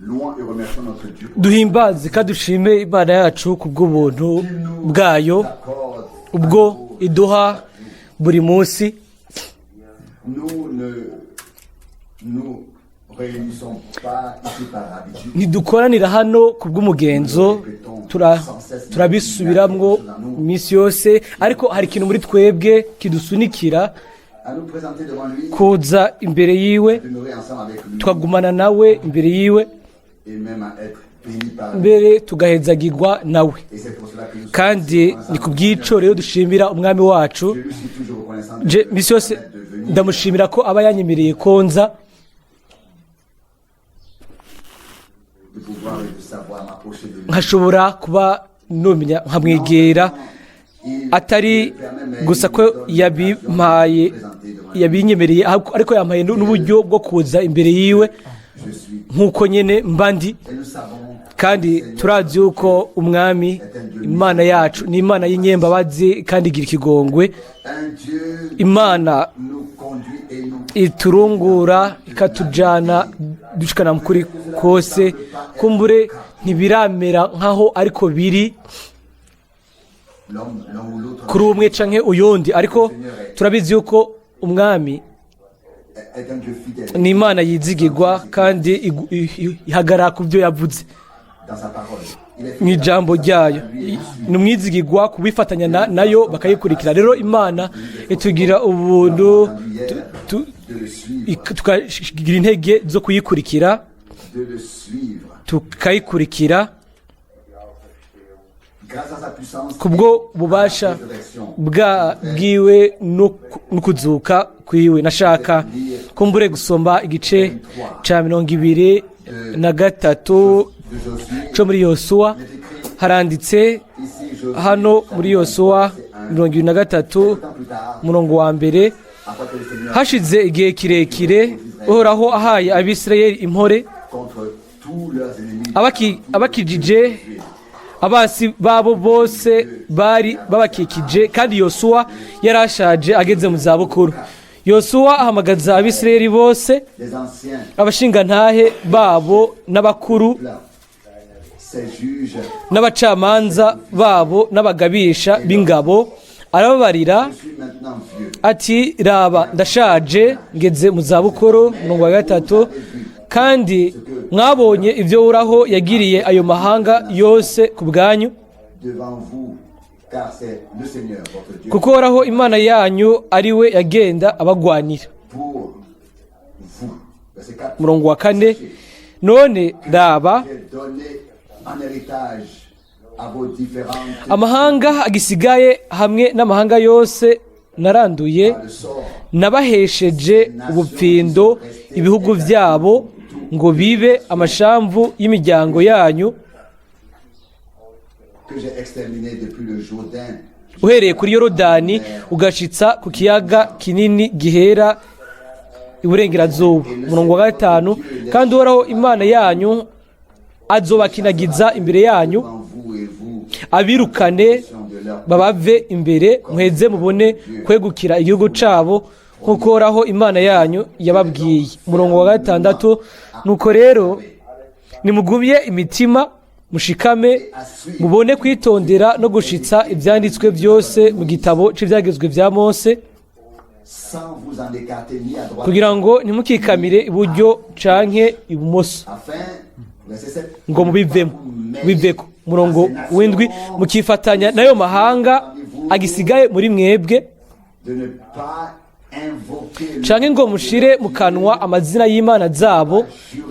Louons et remercions notre Dieu Duhimbaze kandi dushime Imana yacu ku bw'ubuntu bwayo accorde. ubwo iduha buri munsi. Nous ne nous réunissons pas ici par habitude. Ntidukoranira hano ku bw'umugenzo, turabisubiramwo iminsi yose, ariko hari ikintu muri twebwe kidusunikira À nous présenter devant lui, kuza imbere yiwe, demeurer ensemble avec lui tukagumana nawe imbere yiwe, et même à être béni par lui. Mbere tugahezagirwa nawe. Et c'est pour cela que nous sommes Kandi ni ku bw'ico rero dushimira Umwami wacu. Je lui suis toujours reconnaissant de Je me misi yose permettre de venir, ndamushimira ko aba yanyemereye konza, de pouvoir et de savoir m'approcher de lui. Nkashobora kuba nomenya nkamwegera, Il atari me permet, mais gusa il ko me donne yabimpaye, l'occasion de me présenter devant lui. Yabinyemereye, ariko yampaye n'uburyo bwo kuza imbere yiwe Je suis. nk'uko nyene mba ndi. Et nous savons Kandi turazi yuko Umwami Imana yacu ni Imana y'inyembabazi kandi igira ikigongwe, un Dieu Imana nous conduit et nous iturungura ikatujana dushikana mu kuri kose. Kumbure ntibiramera nkaho ariko biri l'homme, l'un ou l'autre kuri umwe canke uyundi, ariko turabizi yuko Umwami est un Dieu fidèle ni Imana yizigirwa kandi ihagarara ku byo yavuze dans sa parole. Il est mu fidèle ijambo ryayo. Ni umwizigirwa kubifatanya nayo bakayikurikira. Rero Imana itugira ubuntu de le suivre, tukagira intege zo kuyikurikira, de le suivre. tukayikurikira Grâce à sa puissance, kubwo bubasha et à sa résurrection. bwa bwiwe no kuzuka kwiwe. Nashaka kumbure gusoma igice ca 23 De Josué, co muri Yosuwa. il est écrit Haranditse ici Josué, hano muri Yosuwa 23, temps plus tard, umurongo wa mbere. après que le Seigneur Hashize igihe kirekire Uhoraho ahaye Abisirayeli impore, contre tous leurs ennemis, abakijije abasi babo bose bari babakikije, kandi Yosuwa yarashaje ageze mu zabukuru, Yosuwa ahamagaza Abisirayeli bose, les anciens, abashingantahe babo n'abakuru, là, ses juges, n'abacamanza babo n'abagabisha b'ingabo, arababarira je suis maintenant vieux. ati: "Raba, ndashaje ngeze mu zabukuru." Umurongo wa gatatu: "Kandi mwabonye ibyo Uhoraho yagiriye ayo mahanga yose ku bwanyu, Devant vous, car c'est le Seigneur, votre Dieu, kuko Uhoraho Imana yanyu ari we yagenda abagwanira." pour vous. Verset 4. Umurongo wa kane: "None raba, J'ai donné en héritage à vos différentes amahanga agisigaye hamwe n'amahanga yose naranduye, par le sort nabahesheje ubupfindo ibihugu byabo ngo bibe amashamvu y'imiryango yanyu, que j'ai exterminé depuis le Jourdain uhereye kuri Yorodani ugashitsa ku kiyaga kinini gihera iburengerazuba." Umurongo wa gatanu: "Kandi Uhoraho Imana yanyu azobakinagiza imbere yanyu, devant vous et vous abirukane de leur babave imbere, muheze mubone kwegukira igihugu cabo nk'uko Uhoraho Imana yanyu yababwiye." Umurongo wa gatandatu: "Nuko rero nimugumye imitima, mushikame, mubone kwitondera no gushitsa ibyanditswe byose mu gitabo c'ibyagezwe bya Mose, sans vous en écarter ni à droite, kugira ngo ntimukikamire iburyo canke ibumoso, afin, verset 7, ngo mubivemo biveko." Umurongo w'indwi: "Mukifatanya n'ayo mahanga agisigaye muri mwebwe, de ne pas invoquer le canke ngo mushire mu kanwa amazina y'imana zabo,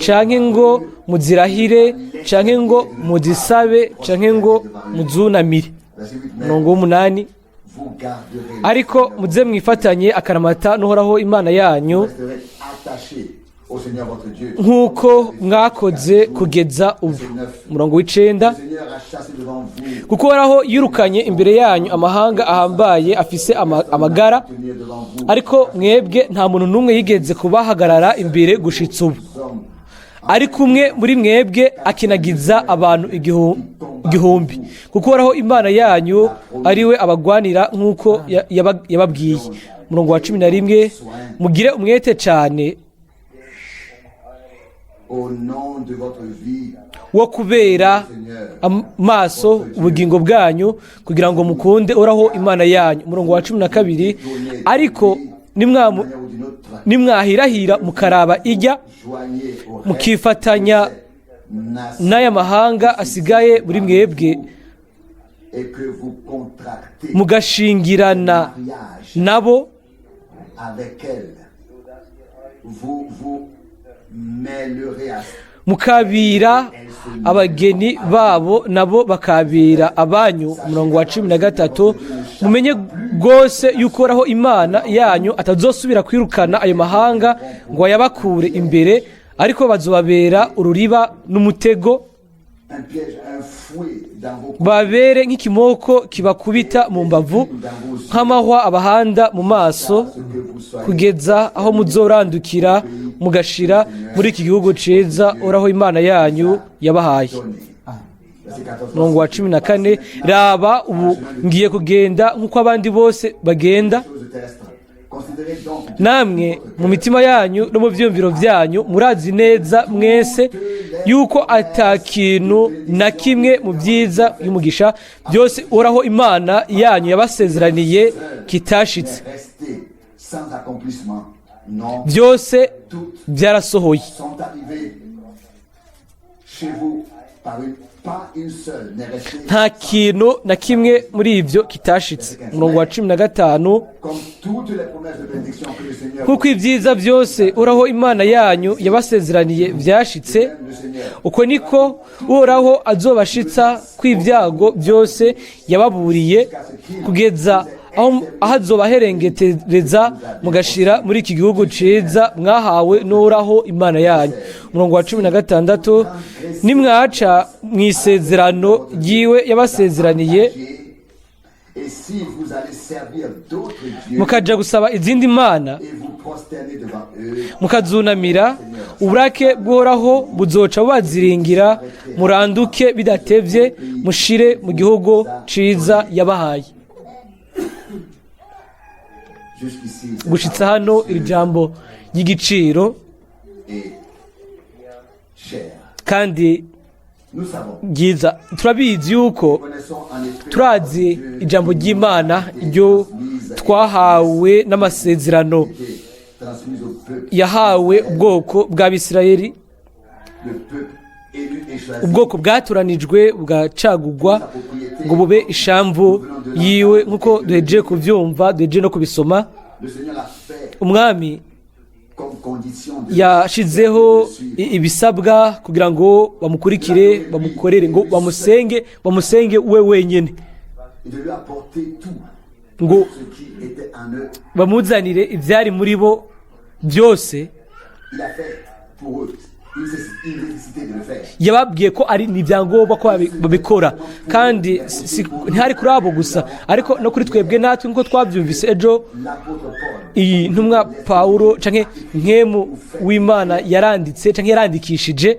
canke ngo muzirahire, canke ngo muzisabe, canke ngo muzunamire." Verset 8, mais Umurongo w'umunani: vous garderez, "Ariko muze mwifatanye akaramata n'Uhoraho Imana yanyu, resterez attachés au Seigneur votre Dieu. nk'uko mwakoze kugeza ubu." Umurongo w'icenda: Le Seigneur a chassé devant vous, "Kuko Uhoraho yirukanye imbere yanyu amahanga ahambaye afise amagara, tenir devant vous ariko mwebwe nta muntu n'umwe yigeze kubahagarara imbere gushitsa ubu, hommes ariko umwe muri mwebwe akinagiza abantu 1000, kuko Uhoraho Imana yanyu ari we abagwanira nk'uko yababwiye." Umurongo wa 11: "Mugire umwete cyane, Au nom de votre vie, wo kubera amaso ubugingo bwanyu kugira ngo mukunde Uhoraho Imana yanyu. Umurongo wa 12: ariko d'une manière ou d'une autre, nimwahirahira mukaraba ijya, joignez au reste mukifatanya de ces nations n'aya mahanga asigaye muri mwebwe, et que vous contractez mugashingirana mariage nabo, avec elles, vous vous mêlerez à mukabira abageni babo, nabo bakabira abanyu. Umurongo wa 13: mumenye rwose yuko Uhoraho Imana yanyu atazosubira kwirukana ayo mahanga ngo ayabakure imbere, ariko bazobabera ururiba n'umutego, un piège, un fouet dans vos babere nk'ikimoko kibakubita mu mbavu, nk'amahwa abahanda mu maso, ce que vous soyez kugeza aho muzorandukira mugashira muri iki gihugu ciza Uhoraho Imana yanyu yabahaye. donné. Verset 14. Umurongo wa 14: raba, ubu ngiye kugenda nk'uko abandi bose bagenda. Choses terrestres. Considérez donc Namwe mu mitima yanyu no mu byiyumviro byanyu murazi neza mwese yuko ata kintu na kimwe mu byiza y'umugisha byose Uhoraho Imana yanyu yabasezeraniye kitashitse. Resté sans accomplissement. Non, Byose toutes byarasohoye. sont arrivées chez vous par une, pas une seule n'est restée. Nta kintu na kimwe muri ibyo kitashitse. Umurongo wa 15: Comme toutes les promesses de bénédiction que le Seigneur Kuko ibyiza byose Uhoraho Imana yanyu yabasezeraniye byashitse, le Seigneur uko niko Uhoraho azobashitsa kw'ibyago byose yababuriye, kugeza aho azobaherengetereza mugashira muri iki gihugu ciza mwahawe n'Uhoraho Imana yanyu. Umurongo wa 16: nimwaca mu isezerano ryiwe yabasezeraniye, Et si vous allez servir d'autres dieux mukaja gusaba izindi mana, et vous prosterner devant eux, mukazunamira, uburake bw'Uhoraho buzoca bubaziringira, muranduke bidatevye, mushire mu gihugu ciza yabahaye. Jusqu'ici, c'est Gushitsa hano iri jambo ry'igiciro et cher. kandi Nous savons, ryiza. Turabizi yuko, connaissons en effet turazi ijambo ry'Imana ryo twahawe n'amasezerano été transmise au peuple, yahawe ubwoko bw'Abisirayeli, le peuple élu et choisi, ubwoko bwatoranijwe bugacagugwa ngo bube ishamvu yiwe, nk'uko duhejeje kubyumva, duhejeje no kubisoma. Le Seigneur l'a fait Umwami comme condition de yashizeho ibisabwa kugira ngo bamukurikire, bamukorere, ngo bamusenge, bamusenge we wenyine, et de lui apporter tout ngo ce qui était en eux. bamuzanire ibyari muri bo byose. Il a fait pour eux une nécessité de le faire. Yababwiye ko ari ni ibyangombwa ko babikora, kandi ntihari kuri abo gusa, ariko no kuri twebwe natwe, nk'uko twabyumvise ejo. L'apôtre Paul, Iyi ntumwa Pawulo canke Mpwemu w'Imana yaranditse canke yarandikishije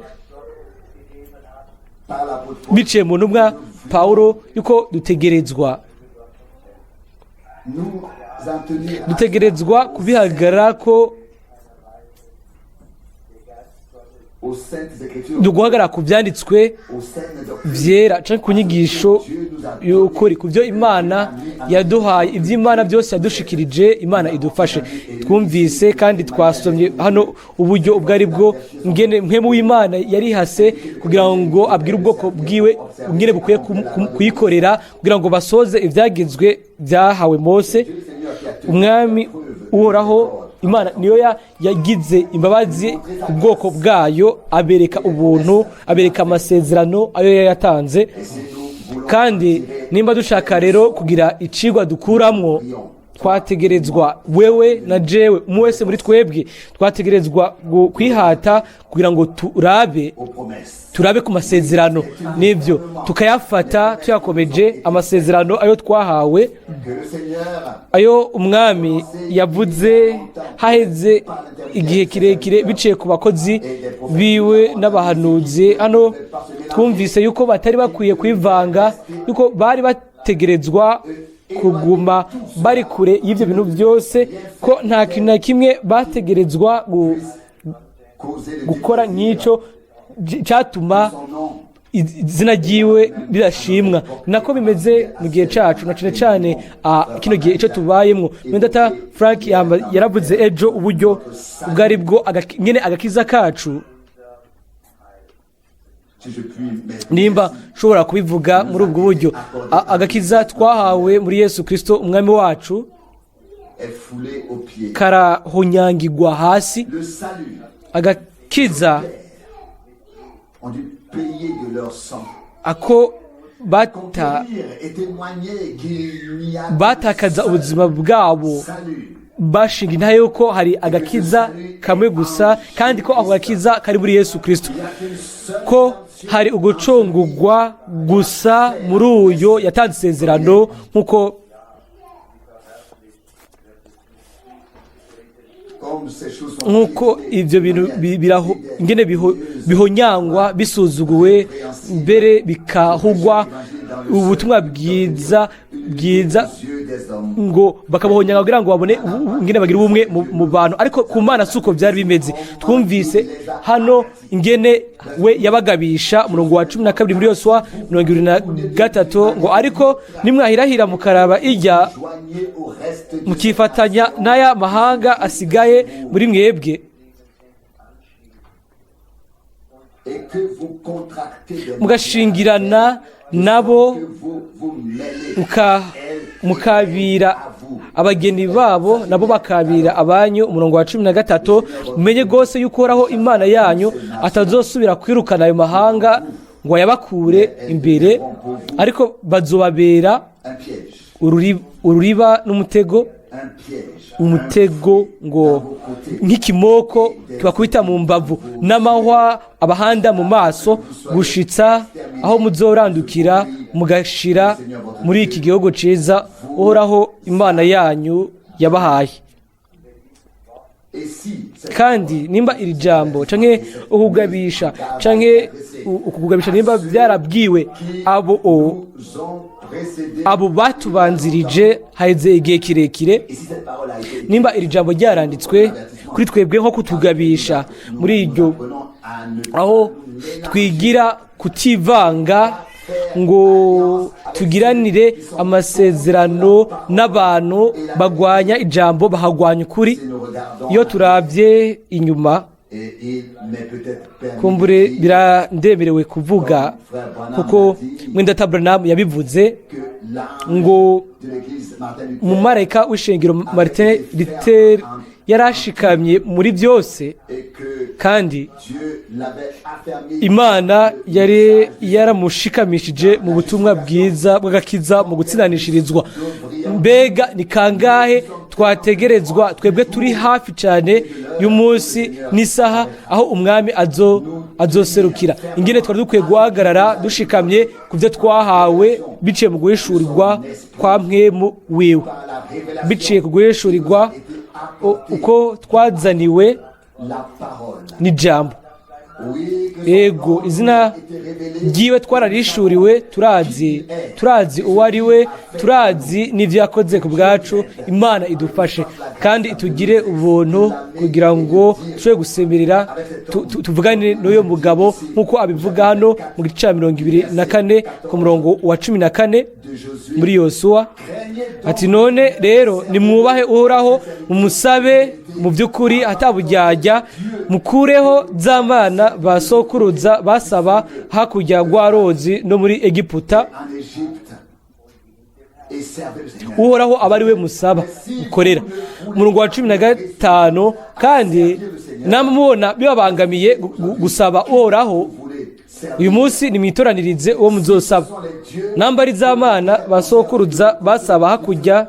par l'apôtre Paul, biciye mu ntumwa Pawulo yuko dutegerezwa nous en tenir à dutegerezwa kubihagarara ko aux saintes écritures, ni uguhagarara ku byanditswe aux saintes doctrines. vyera canke ku nyigisho y'ukuri, ku byo Imana yaduhaye, iby'Imana byose yadushikirije. Imana idufashe. Twumvise kandi twasomye hano uburyo ubwo ari bwo ngene Mpwemu w'Imana yarihase kugira ngo abwire ubwoko bwiwe ngene bukwiye kuyikorera kugira ngo basoze ibyagezwe byahawe Mose. Umwami Uhoraho Imana niyo yagize imbabazi ku bwoko bwayo, abereka ubuntu, abereka amasezerano ayo yatanze. Kandi nimba dushaka rero kugira icigwa dukuramwo, twategerezwa, wewe na jewe, umwe wese muri twebwe, twategerezwa kwihata kugira ngo turabe Aux promesses. turabe ku masezerano, nibyo, tukayafata tuyakomeje, amasezerano ayo twahawe, Que le Seigneur ayo Umwami yavuze haheze igihe kirekire biciye ku bakozi biwe n'abahanuzi. Hano twumvise yuko batari bakwiye kwivanga, yuko bari bategerezwa kuguma bari kure y'ibyo bintu byose, ko nta kintu na kimwe bategerezwa causé le gukora déplaisir nk'icyo cyatuma son nom. izina ryiwe rirashimwa. Nako bimeze mu gihe cacu, na cane cane kino gihe ico tubayemwo. Mwendata Frank yaravuze ejo uburyo ubwo ari bwo nyene agakiza kacu, Si je puis m'exprimer nimba ainsi, nshobora kubivuga muri ubwo buryo, agakiza twahawe muri Yesu Kristo umwami wacu est foulé aux pieds. karahonyangirwa hasi. Le salut Agakiza ont dû payer de leur sang. ako bata Conquérir et témoigner qu'il n'y a batakaza qu'un seul ubuzima bwabo salut. bashinga intahe yuko hari agakiza kamwe gusa, kandi ko ako gakiza kari muri Yesu Kristo, Il n'y a qu'une seule ko hari ugucungurwa gusa muri uyo yatanze isezerano, nk'uko comme ces choses sont nk'uko piétinées ibyo bintu de manière biraho ingene bihonyangwa, bisuzuguwe, mbere bikahugwa ubutumwa bwiza bwiza, aux yeux des hommes. ngo bakabuhonyanga kugira ngo babone ingene bagira ubumwe mu bantu. Ariko ku Mana si uko byari bimeze. Twumvise hano ingene we yabagabisha, umurongo wa 12 muri Yosuwa 23, ngo: "Ariko nimwahirahira mukaraba ijya, Joignez au reste du mukifatanya n'aya mahanga asigaye muri mwebwe, et que vous contractez des mugashingirana nabo, que vous vous mêlez mukabira abageni babo, nabo bakabira abanyu," umurongo wa 13, "mumenye rwose yuko Uhoraho Imana yanyu atazosubira kwirukana ayo mahanga ngo ayabakure imbere, ariko bazobabera un piège, ururiba n'umutego, un piège, umutego, ngo nk'ikimoko kibakubita mu mbavu, n'amahwa abahanda mu maso, gushitsa aho muzorandukira mugashira muri iki gihugu ciza Uhoraho Imana yanyu yabahaye." Et si cette Kandi nimba iri jambo canke ukugabisha canke ukugabisha nimba byarabwiwe abo o nous ont précédés, abo batubanzirije haheze igihe kirekire, et si cette parole a été nimba iri jambo ryaranditswe kuri twebwe nko kutugabisha muri iryo apprenons à ne aho twigira kutivanga ngo tugiranire amasezerano n'abantu bagwanya ijambo, bahagwanya ukuri. Si nous regardons Iyo turabye inyuma, et il m'est peut-être permis kumbure de dire birandemerewe kuvuga kuko mwendata Branham yabivuze que l'ange ngo de l'église Martin Luther umumarayika w'ishengero Martin Luther yarashikamye muri byose, et que kandi Dieu l'avait affermi Imana yari yaramushikamishije mu butumwa bwiza bw'agakiza mu gutsinanishirizwa. Mbega ni kangahe twategerezwa, twebwe turi hafi cyane y'umunsi n'isaha aho umwami azoserukira, ingene twari dukwiye guhagarara dushikamye ku byo twahawe biciye mu guhishurirwa kwa mpwemu wiwe, par la révélation biciye ku guhishurirwa uko twazaniwe la parole. n'ijambo. Oui, que son Ego, nom izina nous a été révélé. ryiwe twararishuriwe, turazi uwo ari we, turazi n'ibyo yakoze ku bwacu. Imana idufashe kandi itugire ubuntu kugira ngo dushobore gusemerera, tuvugane n'uyu mugabo nk'uko abivuga hano mu gice cya 24 ku murongo wa 14 de Josué. muri Yosuwa, Craignez donc ati: "None rero nimwubahe Uhoraho, mumusabe mu by'ukuri ataburyarya, mukureho za mana ba sokuruza basaba hakurya rwa ruzi no muri Egiputa, en Égypte et servez le Seigneur. Uhoraho aba ari we musaba mukorera." Umurongo wa 15: "Kandi namubona bibabangamiye gusaba Uhoraho Vous voulez servir uyu munsi, nimwitoranirize uwo muzosaba, sont les dieux namba ari za mana ba sokuruza basaba hakurya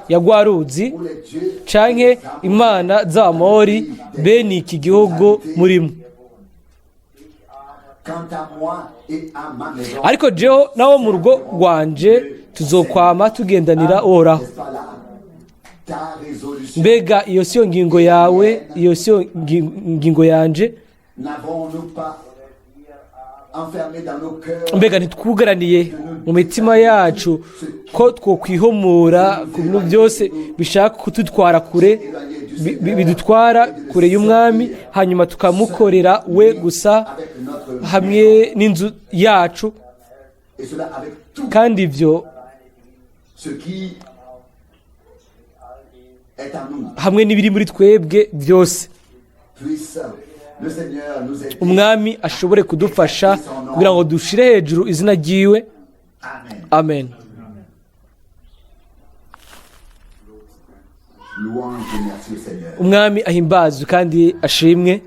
ya rwa ruzi, ou les dieux canke imana z'Abamori bene iki gihugu murimo. Quant à moi et à ma maison, Ariko jeho nawo mu rugo rwanje tuzokwama tugendanira Uhoraho." n'est-ce pas là ta résolution? Mbega iyo siyo ngingo yawe? Iyo siyo ngingo yanje? N'avons-nous pas enfermé dans nos cœurs Mbega ntitwugaraniye mu mitima yacu ko twokwihomora ku bintu byose bishaka kudutwara kure éloignés du bidutwara kure y'umwami, hanyuma tukamukorera we gusa avec notre hamwe n'inzu yacu, et cela avec tout kandi ibyo ce qui est en nous. hamwe n'ibiri muri twebwe byose. Puisse le Seigneur nous aider. Umwami ashobore kudufasha kugira ngo dushire hejuru izina ryiwe. Amen. Amen. Louange et merci au Seigneur. Umwami ahimbazwe kandi ashimwe.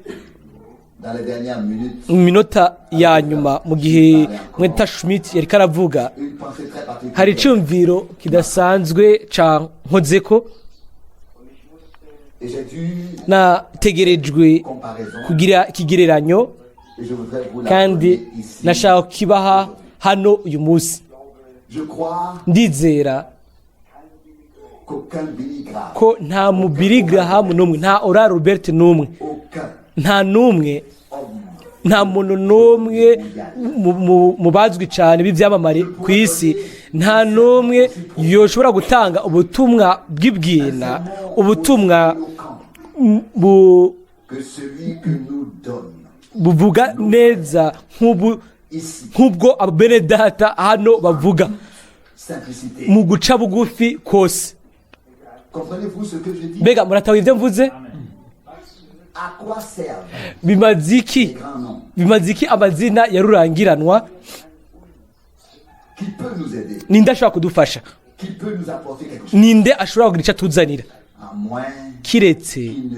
Dans les dernières minutes, Mu minota ya nyuma, mu gihe Mweta Schmidt yariko aravuga, une pensée très particulière. hari iciyumviro kidasanzwe ca nkozeko. Et j'ai dû Nategerejwe comparaison kugira ikigereranyo, et je voudrais vous la kandi donner ici. nashaka kukibaha hano uyu munsi. Je crois Ndizera qu'aucun Billy Graham, ko nta mu Billy Graham n'umwe, nta Oral Robert n'umwe, aucun nta n'umwe, homme nta muntu n'umwe mu bazwi cyane b'ibyamamare ku isi, nta n'umwe yoshobora gutanga ubutumwa bw'ibwina, ubutumwa éloquent que celui que nous donne buvuga neza nk'ubu ici. nk'ubwo bene data hano bavuga Simplicité. mu guca bugufi kose. Comprenez-vous ce que je dis? Mbega muratawe ibyo mvuze? À quoi servent Bimaze iki? les grands noms? Bimaze iki amazina ya rurangiranwa? Qui peut nous aider? Ninde ashobora kudufasha? Qui peut nous apporter quelque chose? Ninde ashobora kugira icyo atuzanira? À moins Kiretse qu'il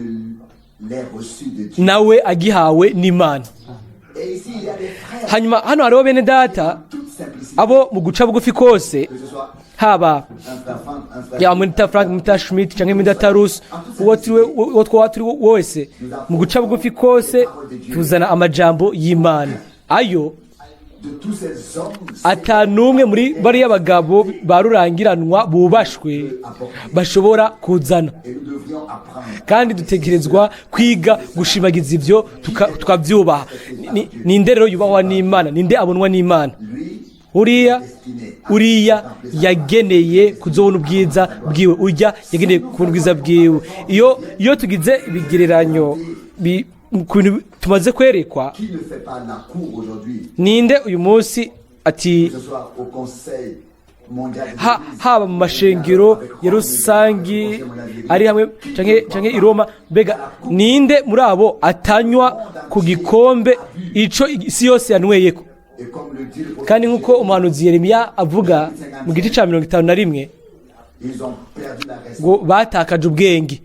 ne l'ait reçu de Dieu. nawe agihawe n'Imana. Et ici, il y a des frères, Hanyuma hano hariho bene data toute simplicité, abo mu guca bugufi kose, que ce soit haba un frère Franck, un frère ya mwita Frank, mwita Schmidt canke mwita Tarus, uwo turi, uwo twaba turi wese, mu guca bugufi kose tuzana amajambo y'Imana ayo de tous ces hommes ata n'umwe muri bariya bagabo ba rurangiranwa bubashwe bashobora kuzana. Et nous devrions apprendre Kandi dutegerezwa kwiga gushimagiza ibyo, tukabyubaha. Ninde rero yubahwa n'Imana? Ninde abonwa n'Imana? Lui Uriya destiné à uriya yageneye kuzobona ubwiza bwiwe, urya yageneye kubona ubwiza bwiwe. Iyo tugize ibigereranyo ku bintu tumaze kwerekwa, Qui ne fait pas la cour aujourd'hui, ninde uyu munsi ati que ce soit au Conseil mondial de l'Église, haba mu mashengero ya rusangi ari hamwe canke i Roma, mbega ninde muri abo atanywa ku gikombe ico isi yose yanyweyeko? Et comme le dit le prophète Kandi nk'uko umuhanuzi Yeremiya avuga mu gice ca 51, ils ont perdu la raison ngo batakaje ubwenge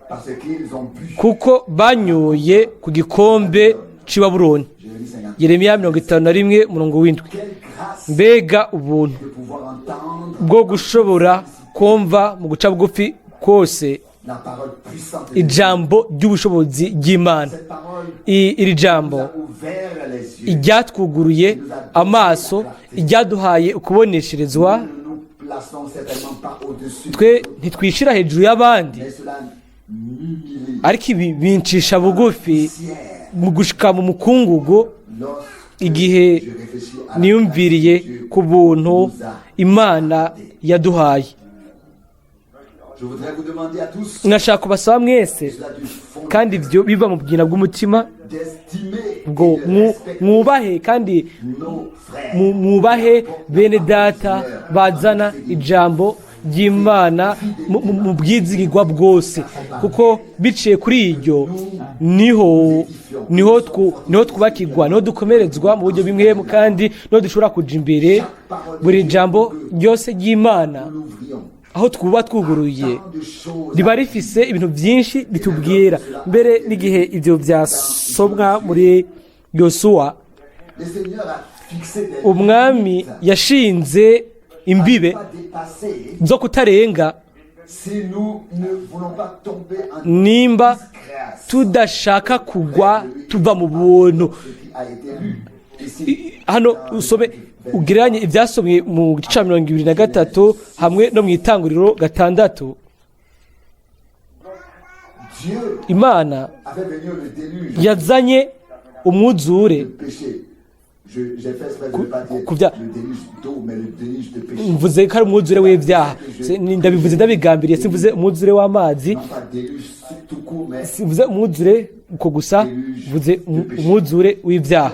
parce qu'ils ont bu. kuko banyoye ku gikombe c'i Babuloni. Jérémie 50. Yeremiya 51 umurongo w'7. Quelle grâce Mbega ubuntu de pouvoir entendre bwo gushobora kumva mu guca bugufi kose la parole puissante de Dieu. ijambo ry'ubushobozi ry'Imana. Cette parole Iri jambo nous a ouvert les yeux. iryatwuguruye amaso, iryaduhaye ukubonesherezwa. Nous ne nous plaçons certainement pas au-dessus, Twe ntitwishira hejuru y'abandi, mais cela m'humilie ariko ibi bincisha bugufi poussière mu gushika mu mukungugu lorsque igihe je réfléchis à la niyumviriye grâce que Dieu ku buntu nous a Imana yaduhaye. Je voudrais vous demander à tous, Nashaka kubasaba mwese, cela du fond kandi ibyo biva mu bwina bw'umutima, d'estimer ngo et de respecter mwubahe kandi nos frères. mwubahe bene data bazana ijambo ry'Imana mu bwizigirwa bwose, kuko biciye kuri iryo niho twubakirwa, niho dukomerezwa mu buryo bimwe, kandi niho dushobora kuja imbere. Buri jambo ryose ry'Imana Nous l'ouvrions. aho twuba twuguruye Tant de choses riba rifise ibintu byinshi bitubwira. Mbere n'igihe ibyo byasomwa muri Yosuwa, Le Seigneur a fixé des umwami limites yashinze imbibe à ne pas dépasser zo kutarenga si nous ne voulons pas tomber en nimba disgrâce. tudashaka kugwa tuva mu buntu. Ce qui a été lu ici Hano usome ugereranye ibyasomwe mu gice cya 23 hamwe no mu Itanguriro 6. Dieu Imana a fait venir le déluge yazanye umwuzure de péché. J'ai fait exprès de ne pas dire ku bya- le déluge d'eau, mais le déluge de péché. Mvuze ko ari umwuzure w'ibyaha. Ndabivuze ndabigambiriye, simvuze umwuzure w'amazi, Non pas déluge tout court, mais simvuze umwuzure uko gusa, mvuze umwuzure w'ibyaha.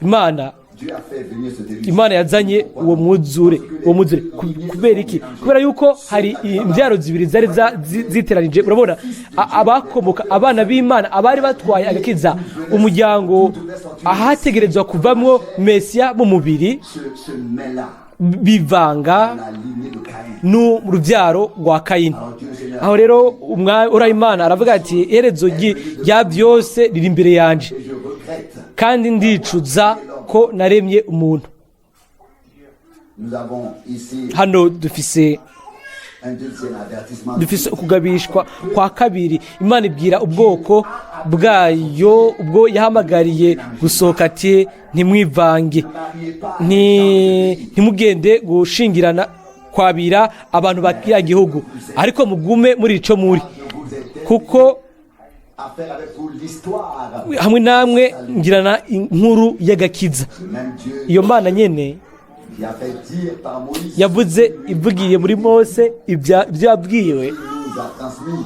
Imana Dieu a fait venir ce déluge. Imana yazanye uwo mwuzure, uwo mwuzure. Kubera iki? Kubera yuko hari imbyaro zibiri zari ziteranije. Urabona, abakomoka, abana b'Imana, abari batwaye agakiza, umuryango ahategerezwa kuvamwo Mesiya mu mubiri, Se mêla bivanga la lignée de Caïn. n'urubyaro rwa Kayini. Alors Dieu le Seigneur, Aho rero umwami Imana aravuga ati: "Iherezo rya byose riri imbere yanje, et je regrette. kandi ndicuza ko naremye umuntu." Nous avons ici Hano dufise un deuxième avertissement. dufise ukugabishwa kwa kabiri. Imana ibwira ubwoko bwayo ubwo yahamagariye gusohoka ati: "Ntimwivange, Mariez pas ntimugende gushingirana, kwabira abantu ba kiriya gihugu, ariko mugume muri ico muri, vous êtes kuko à faire avec vous l'histoire. hamwe namwe ngirana inkuru y'agakiza." Le même Dieu Iyo Mana nyene qui a fait dire par Moïse, yavuze ivugiye muri Mose ibyo yabwiwe, il nous a transmis.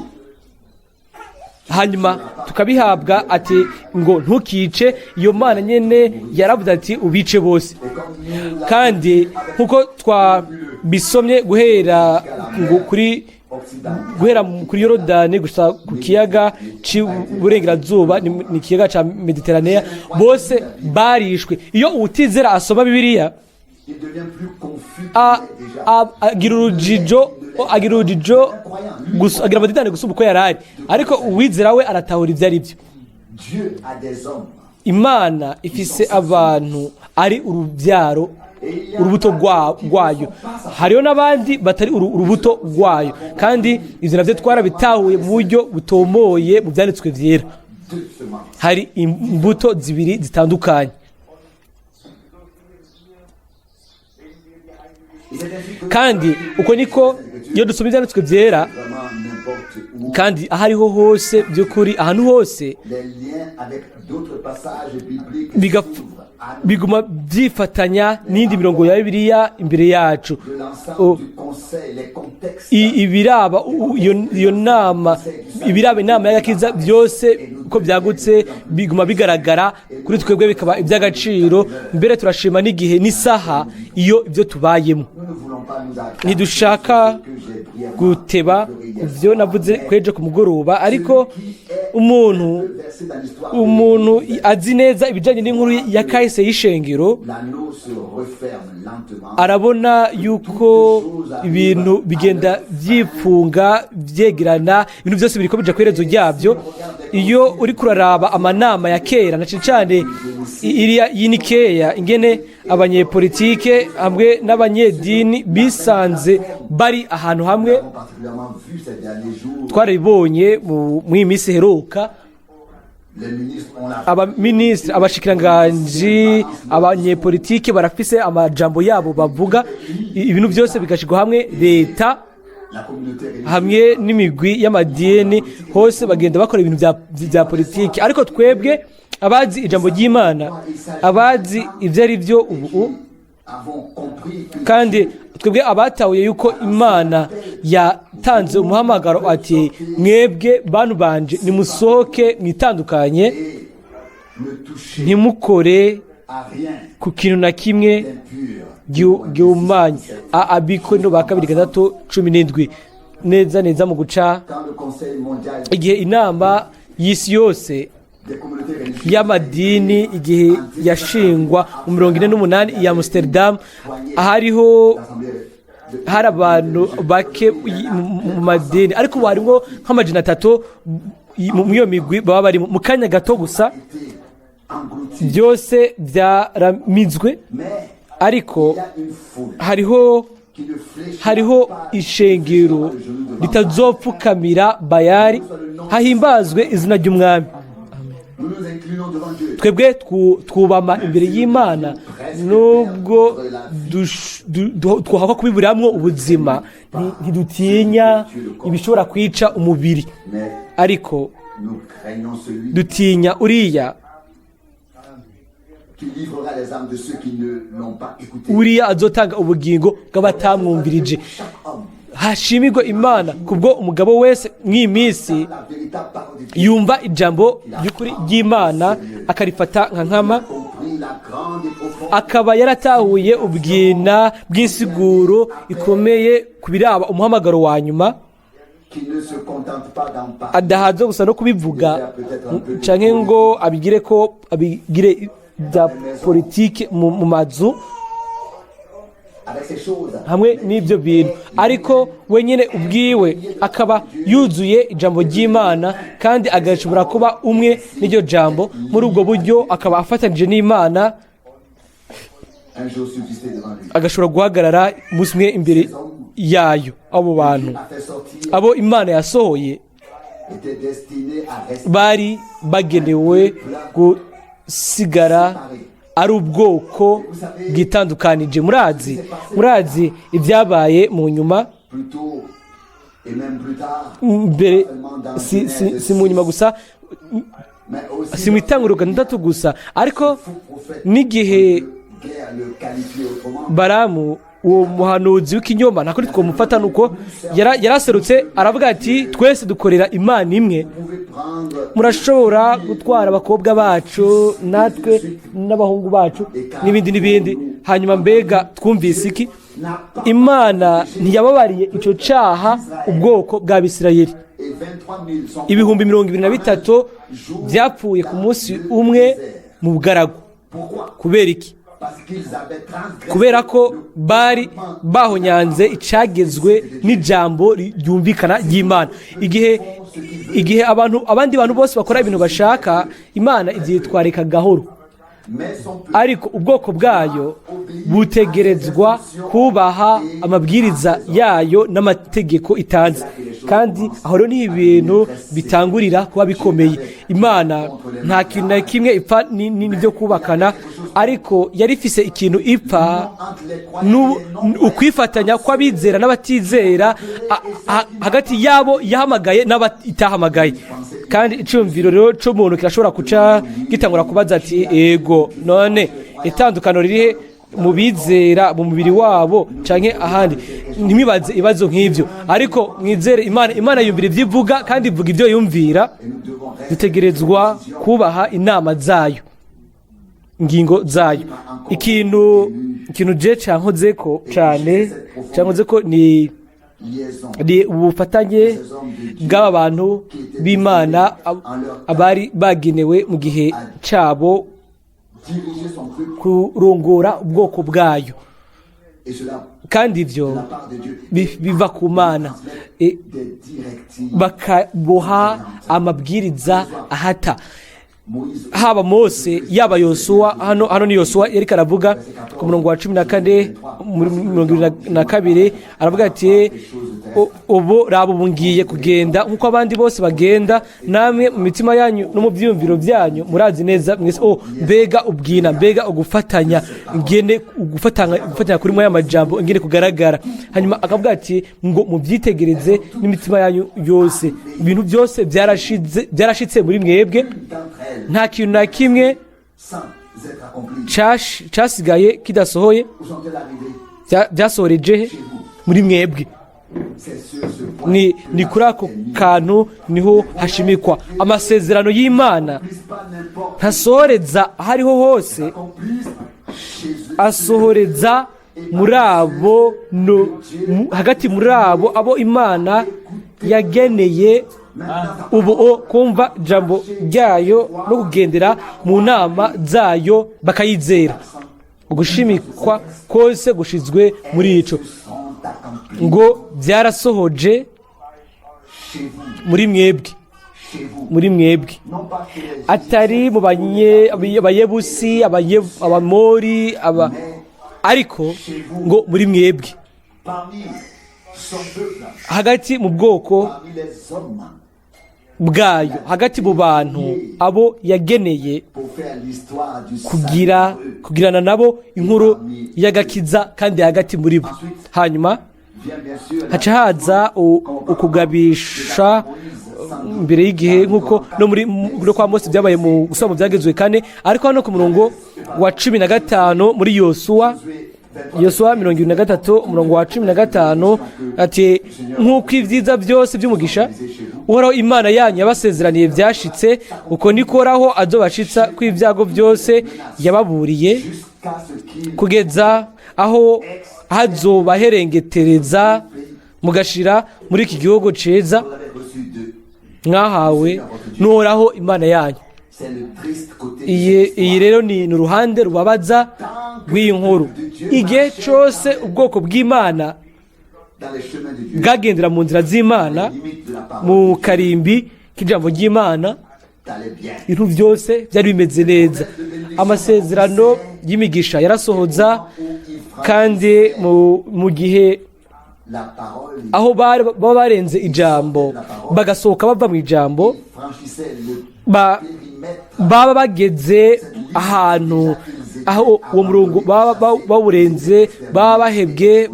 Hanyuma tukabihabwa, ati ngo: "Ntukice." Iyo Mana nyene yaravuze ati: "Ubice bose." Et comme nous l'avons Kandi nkuko twabisomye guhera ngo kuri occidental, guhera kuri Yorodani gusa ku kiyaga cy'iburengerazuba, ni ikiyaga cya Mediterranea, bose barishwe. Iyo uwutizera asoma Bibiliya, il devient plus confus qu'il est déjà. Agira urujijo gusa, agira amadidani gusumba uko yari ari, ariko uwizera we aratahura ibyo ari byo. Dieu a des hommes. Imana ifise abantu ari urubyaro, urubuto rwayo. Hariho n'abandi batari urubuto rwayo, kandi ivyo navyo twarabitahuye mu buryo butomoye mu vyanditswe vyera. Deux semences. Hari imbuto zibiri zitandukanye. Et c'est ainsi que Kandi uko niko iyo dusoma ivyanditswe vyera, vraiment n'importe où, kandi aho ariho hose, by'ukuri ahantu hose, les liens avec d'autres passages bibliques s'ouvrent à nous. biguma byifatanya n'indi mirongo ya Bibiliya imbere yacu. De l'ensemble du conseil, les contextes Ibiraba iyo nama, ibiraba inama y'agakiza byose uko byagutse biguma bigaragara kuri twebwe, bikaba iby'agaciro. Mbere turashima n'igihe n'isaha iyo ibyo tubayemo. Nous ne voulons pas nous attarder Ntidushaka sur ce que j'ai brièvement guteba effleuré hier ibyo soir, navuze mais kwejo ku mugoroba, ariko umuntu versé dans l'histoire umuntu azi neza ibijyanye n'inkuru ya kahise y'ishengero, l'anneau se referme lentement. arabona yuko ibintu bigenda byipfunga, byegerana, ibintu byose biriko bija ku iherezo ryabyo. Iyo uri kuraraba amanama ya kera, na cane cane iriya y'Inikeya, ingene abanyepolitike hamwe n'abanyedini bisanze bari ahantu hamwe, Nous avons particulièrement vu ces derniers jours, twarabibonye muri iyi minsi iheruka. les ministres ont la Abaminisitiri, abashikiranganji, abanyepolitike barafise amajambo yabo bavuga, ibintu byose bigashyirwa hamwe, leta la communauté religieuse. hamwe n'imigwi y'amadini, hose bagenda bakora ibintu bya politiki. Ariko twebwe abazi ijambo ry'Imana, abazi ibyo ari byo ubu, Avons compris que kandi twebwe abatahuye yuko Imana yatanze umuhamagaro ati: "Mwebwe bantu banje, nimusohoke mwitandukanye, et ne touchez ntimukore à rien ku kintu na kimwe d'impur." gihumanye." Abakorinto ba kabiri 6:17, neza neza mu guca. Quand le Conseil mondial Igihe inama y'isi yose des communautés religieuses y'amadini, igihe yashingwa mu 48 i Amsterdam, hariho l'Assemblée de- hari abantu bake mu madini, ariko ubu harimwo nk'300 muri iyo migwi baba barimo. Mu kanya gato gusa été engloutis. byose byaramizwe. Mais Ariko il y a une foule hariho qui ne fléchira hariho pas, ishengero ne fléchira pas le genou devant ritazopfukamira Bayari. Hahimbazwe izina ry'Umwami. Nous nous inclinons devant Dieu. Twebwe twubama imbere y'Imana, nubwo twahakwa kubiburamwo ubuzima, ntidutinya ibishobora kwica umubiri, Mais ariko nous craignons celui dutinya uriya qui livrera les âmes de ceux qui ne l'ont pas écouté. Uriya azotanga ubugingo bw'abatamwumvirije. Chaque homme, Hashimirwe Imana kubwo umugabo wese mw'iyi minsi la véritable parole de Dieu, yumva ijambo ry'ukuri ry'Imana akarifata nka nkama, compris la grande et profonde akaba yaratahuye ubwina bw'insiguro ikomeye ku biraba umuhamagaro wa nyuma, qui ne se contente pas d'en parler. Adahaza gusa no kubivuga canke ngo abigire ko abigire bya politike mu mazu Avec ces choses, hamwe n'ibyo bintu, ariko wenyine ubwiwe akaba yuzuye ijambo ry'Imana kandi agashobora kuba umwe n'iryo jambo. Muri ubwo buryo akaba afatanije n'Imana, un jour subsister devant lui. Agashobora guhagarara umunsi umwe imbere yayo. Abo bantu A fait sortir abo Imana yasohoye était destiné à rester bari bagenewe gusigara ari ubwoko bwitandukanije. Murazi ibyabaye mu nyuma, plus tôt et même plus tard, mbere si mu nyuma gusa, mais aussi si mu itanguriro gatandatu gusa, ariko faux prophète, n'igihe guère le qualifier autrement, Baramu, uwo muhanuzi w'ikinyoma, nta kuri twamufata, nuko yaraserutse aravuga ati: "Twese dukorera Imana imwe. vous pouvez prendre Murashobora gutwara abakobwa bacu natwe n'abahungu bacu", n'ibindi n'ibindi. Hanyuma mbega twumvise iki? N'a pas Imana ntiyababariye icyo cyaha ubwoko bw'Abisirayeli. Et 23 000 sont 23 000 byapfuye ku munsi umwe mu bugaragu. Pourquoi? Kubera iki? Parce qu'ils avaient transgressé Kubera ko bari bahonyanze icagezwe n'ijambo ryumvikana ry'Imana. Igihe abantu, abandi bantu bose bakora ibintu bashaka, Imana ibyitwarika gahoro, mais son peuple ariko ubwoko bwayo butegerezwa kubaha amabwiriza yayo n'amategeko itanze. Kandi aho rero niho ibintu bitangurira kuba bikomeye. Imana nta kintu na kimwe ipfa n'ibyo kubakana, ariko yari ifise ikintu ipfa entre les croyants et les non ukwifatanya kw'abizera n'abatizera, hagati yabo yahamagaye n'abatahamagaye. Kandi icyumviro rero cy'umuntu kirashobora kuca gitangura kubaza ati: "Ego, none itandukano ririhe mu bizera mu mubiri wabo canke ahandi?" Ntimwibaze ibibazo nk'ibyo, ariko mwizere Imana. Imana yumvira ibyo ivuga kandi ivuga ibyo yumvira. Et nous devons rester Dutegerezwa kubaha inama zayo, ingingo zayo. Ikintu je cankozeko cane, cankozeko ni liaison ni ubufatanye bw'aba bantu b'Imana abari bagenewe mu gihe cabo diriger son peuple kurongora ubwoko bwayo. Et cela Kandi ivyo de la part de Dieu biva ku Mana. Des directives. Bakaboha amabwiriza ahata Moïse haba Mose, yaba Yosuwa. Hano ni Yosuwa yariko aravuga ku murongo wa 14 muri 22, aravuga ati: "Ubu raba, ubu ngiye kugenda nk'uko abandi bose bagenda. Namwe mu mitima yanyu no mu byiyumviro byanyu murazi neza mwese." Oh, mbega ubwina, mbega ugufatanya, ngene ugufatanya kuri mwe majambo ingene kugaragara! Hanyuma akavuga ati ngo mubyitegereze n'imitima yanyu yose, ibintu byose byarashize, byarashitse muri mwebwe, d'entre elles nta kintu na kimwe sans être accompli. Casigaye kidasohoye. Où sont-elles arrivées? Byasohoreje he? Muri mwebwe. C'est sur ce point Ni kuri ako kantu niho hashimikwa amasezerano y'Imana. n'accomplissent pas n'importe Ntasohoreza aho ariho hose, accomplissent chez eux. Asohoreza muri abo no, hagati muri abo abo Imana yageneye ubu kumva ijambo ryayo no kugendera mu nama zayo bakayizera. Ugushimikwa kose gushizwe muri ico Sont accomplis ngo byarasohoje chez vous, muri mwebwe, chez vous. muri mwebwe, Non pas chez les atari mu Abayebusi, Abamori, aba, ariko ngo muri mwebwe, parmi son peuple, hagati mu bwoko parmi les hommes, bwayo, hagati mu bantu abo yageneye pour faire l'histoire du kugira salut pour eux. Kugirana nabo inkuru y'agakiza, kandi hagati muri bo. Hanyuma Vient bien sûr la haca haza ukugabisha mbere y'igihe, nk'uko no muri no kwa Mose byabaye mu gusoma mu Byagezwe kane. Ariko hano ku murongo wa 15 muri Yosuwa, Yosuwa 23, umurongo wa 15, ati: "Nk'uko ibyiza byose by'umugisha Uhoraho Imana yanyu yabasezeraniye byashitse, uko niko Uhoraho azobashitsa ko ibyago byose yababuriye, Jusqu'à ce qu'il kugeza aho hazobaherengetereza mugashira muri iki gihugu ciza vous avez reçu de mwahawe n'Uhoraho Imana yanyu." C'est le triste côté de Iyi cette iyi histoire. rero ni uruhande rubabaza rw'iyi nkuru. Igihe cyose ubwoko bw'Imana Dans les chemins de Dieu, bwagendera mu nzira z'Imana, les limites de la parole mu karimbi k'ijambo ry'Imana, allait bien. ibintu byose byari bimeze neza. Amasezerano y'imigisha yarasohoza, kandi mu gihe La parole aho baba barenze ijambo, bagasohoka bava mu ijambo, franchissait le périmètre baba bageze ahantu aho uwo murongo baba bawurenze, baba bahebwe,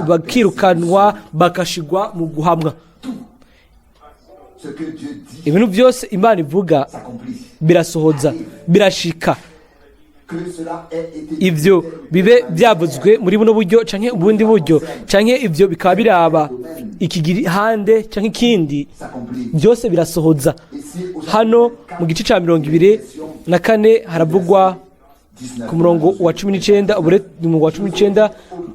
bakirukanwa, bagashigwa mu guhamwa. Ce que Dieu dit Ibintu byose Imana ivuga s'accomplit. birasohoza, birashika. Que cela ait été Ibyo bibe byavuzwe muri buno buryo canke ubundi buryo, canke ibyo bikaba biraba iki gihande canke ikindi, s'accomplit. byose birasohoza. Ici, au Hano mu gice cya 24 haravugwa 19, ku murongo wa 19, umurongo wa 19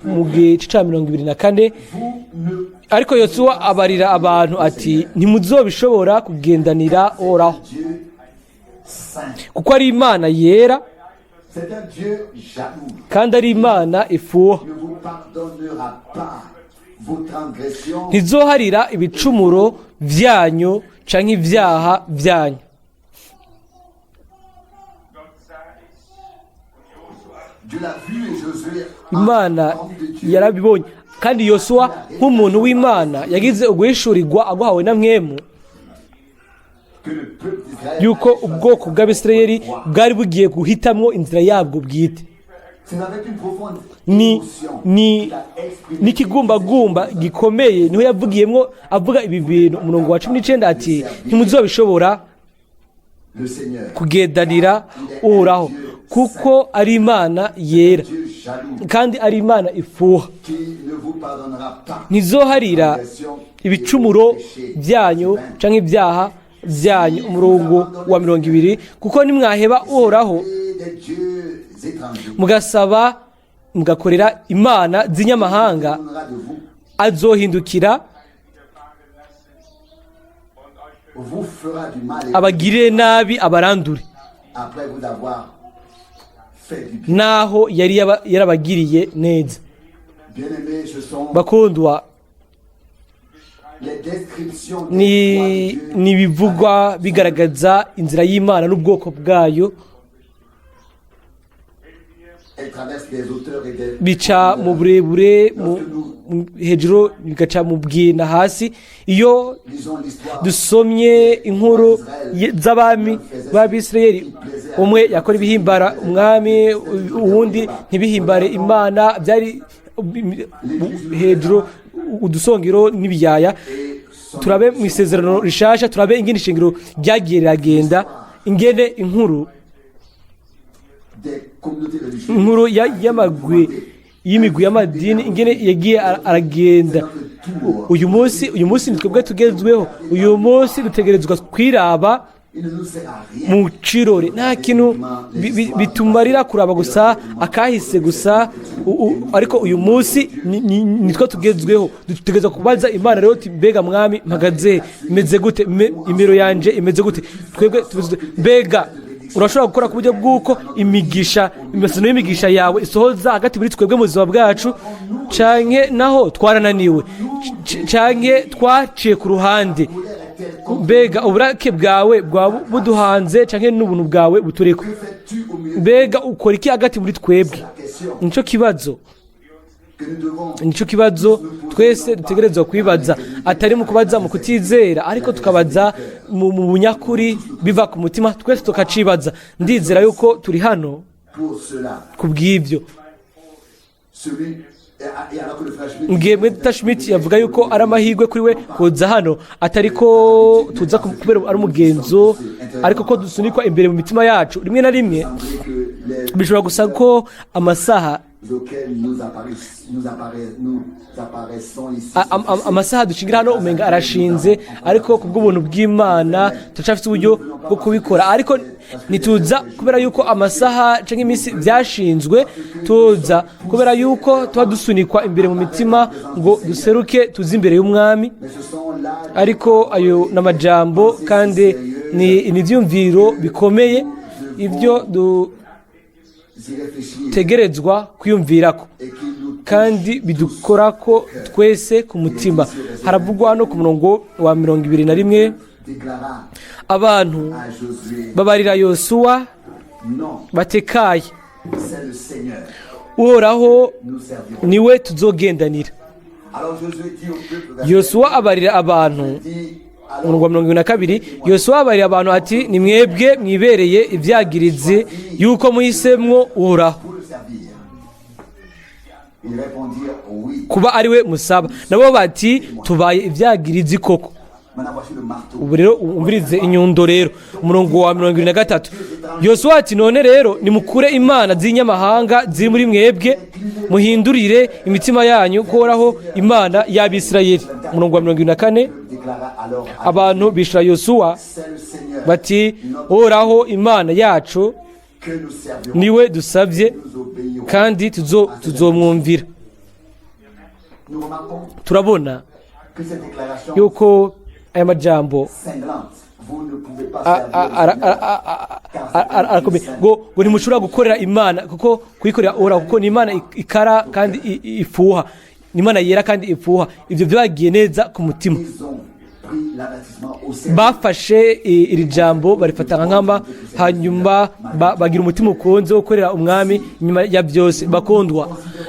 mu gice cya 24. Vous ne Ariko Yosuwa abarira abantu ati: "Ntimuzobishobora kugendanira Uhoraho, Dieu saint. kuko ari Imana yera, C'est un Dieu jaloux. kandi ari Imana ifuha. Il ne vous pardonnera pas vos transgressions. Ntizoharira ibicumuro byanyu canke ibyaha byanyu." Gott sah es und Josua Dieu l'a vu et Josué, Imana homme de Dieu, yarabibonye, kandi Yosuwa nk'umuntu w'Imana yagize uguhishurirwa aguhawe na Mpwemu que le peuple d'Israël yuko allait choisir ubwoko bw'Abisirayeli sa voie. bwari bugiye guhitamwo inzira yabwo bwite. C'est avec une profonde Ni émotion ni qu'il a exprimé n'ikigumbagumba gikomeye niho yavugiyemwo avuga ibi bintu, umurongo wa 19, ati: "Ntimuzobishobora le Seigneur. kugendanira Uhoraho, kuko ari Imana yera, Dieu jaloux kandi ari Imana ifuha. qui ne vous pardonnera pas Ntizoharira ibicumuro byanyu canke ibyaha byanyu." Umurongo wa 20: "Kuko nimwaheba Uhoraho, et des dieux étrangers, mugasaba mugakorera imana z'inyamahanga, tournera de vous, azohindukira, vous fera du mal et abagirire nabi, abarandure, après vous avoir fait du bien. naho yari yarabagiriye neza." Bien-aimés, ce sont Bakundwa, les descriptions des ni voies de Dieu. ni ibivugwa bigaragaza inzira y'Imana n'ubwoko bwayo. Elle traverse des auteurs et des Bica mu burebure, hejuru, bigaca mu bwina hasi. Iyo Lisons l'histoire dusomye inkuru z'abami b'Abisirayeli, umwe yakora ibihimbara umwami, uwundi ntibihimbare Imana, byari hejuru udusongero n'ibiyaya. et son Turabe mu Isezerano Rishasha, turabe ingene ishingiro ryagiye riragenda, ingene inkuru des communautés religieuses inkuru y'amagwi, y'imigwi y'amadini, ingene yagiye aragenda. Uyu munsi ni twebwe tugezweho. Uyu munsi dutegerezwa kwiraba Il ne nous sert à rien mu cirore. Nta kintu bitumarira kuraba gusa akahise gusa, ariko uyu munsi nitwo tugezweho. Dutegerezwa kubaza Imana rero uti: "Mbega Mwami, mpagaze he? Meze gute? Imiro yanje imeze gute?" Twebwe tumeze gute? Mbega urashobora gukora ku buryo bw'uko imigisha, amasezerano y'imigisha yawe isohoza hagati muri twebwe mu buzima bwacu, canke naho twarananiwe, canke twaciye ku ruhande? Mbega uburake bwawe bwaba buduhanze, canke n'ubuntu bwawe buturiko? Que fais-tu au milieu? Mbega ukora iki hagati muri twebwe? La question Nico kibazo que nous devons nico kibazo twese dutegerezwa kwibaza, atari mu kubaza mu kutizera, ariko tukabaza mu bunyakuri, biva ku mutima, twese tukacibaza. Ndizera yuko turi hano pour cela. ku bw'ibyo. Celui Et alors que le frère Schmitt Mbwiye Mweta Schmidt yavuga yuko ari amahirwe kuri we kuza hano, atari ko tuza kubera ari umugenzo, ariko ko dusunikwa imbere mu mitima yacu rimwe na rimwe. Semblait que les Bishobora gusa ko amasaha auxquels nous apparaissons ici amasaha dushingira hano umenga arashinze, ariko ku bw'ubuntu bw'Imana turacyafite uburyo bwo kubikora. Ariko ntituza kubera yuko amasaha cyangwa iminsi byashinzwe, tuza kubera yuko tuba dusunikwa imbere mu mitima ngo duseruke tuze imbere y'Umwami. Mais ce sont là Ariko ayo ni amajambo kandi ni ibyumviro bikomeye ibyo y réfléchir dutegerezwa kwiyumvirako et qui nous kandi bidukora ko twese ku mutima. Haravugwa hano ku murongo wa 21: déclara Abantu à Josué: babarira Yosuwa Non, batekaye, c'est le Seigneur, Uhoraho nous servirons. niwe tuzogendanira. Alors Josué dit au peuple, verset Yosuwa abarira abantu, dit alors umurongo wa 22, Yosuwa abarira abantu ati: "Ni mwebwe mwibereye ibyagirizi yuko muhisemwo Uhoraho pour le servir. Ils répondirent: Oui. kuba ari we musaba." Nabo bati: "Tubaye ibyagirizi koko." Maintenant voici le marteau. Ubu rero umvirize inyundo rero. Umurongo wa 23, Yosuwa ati: "None rero nimukure imana z'inyamahanga ziri muri mwebwe, muhindurire imitima yanyu kuhoraho Imana y'Abisirayeli." Umurongo wa 24: Déclara alors à Abantu bishura Yosuwa C'est le Seigneur bati: "Uhoraho Imana yacu que nous servirons. niwe dusabye, Nous obéirons. kandi tuzomwumvira." Nous remarquons Turabona que cette déclaration yuko aya majambo cinglante, vous ne pouvez pas servir le Seigneur, arakomeye, ngo ntimushobora gukorera Imana, kuko kuyikorera Uhoraho, kuko ni Imana ikara kandi ifuha, ni Imana yera kandi ifuha. Ibyo byagiye neza ku mutima. Ils ont pris l'avertissement au sérieux. Bafashe iri jambo barifata nka nkama, hanyuma bagira umutima ukunze wo gukorera Umwami nyuma ya byose. Bakundwa,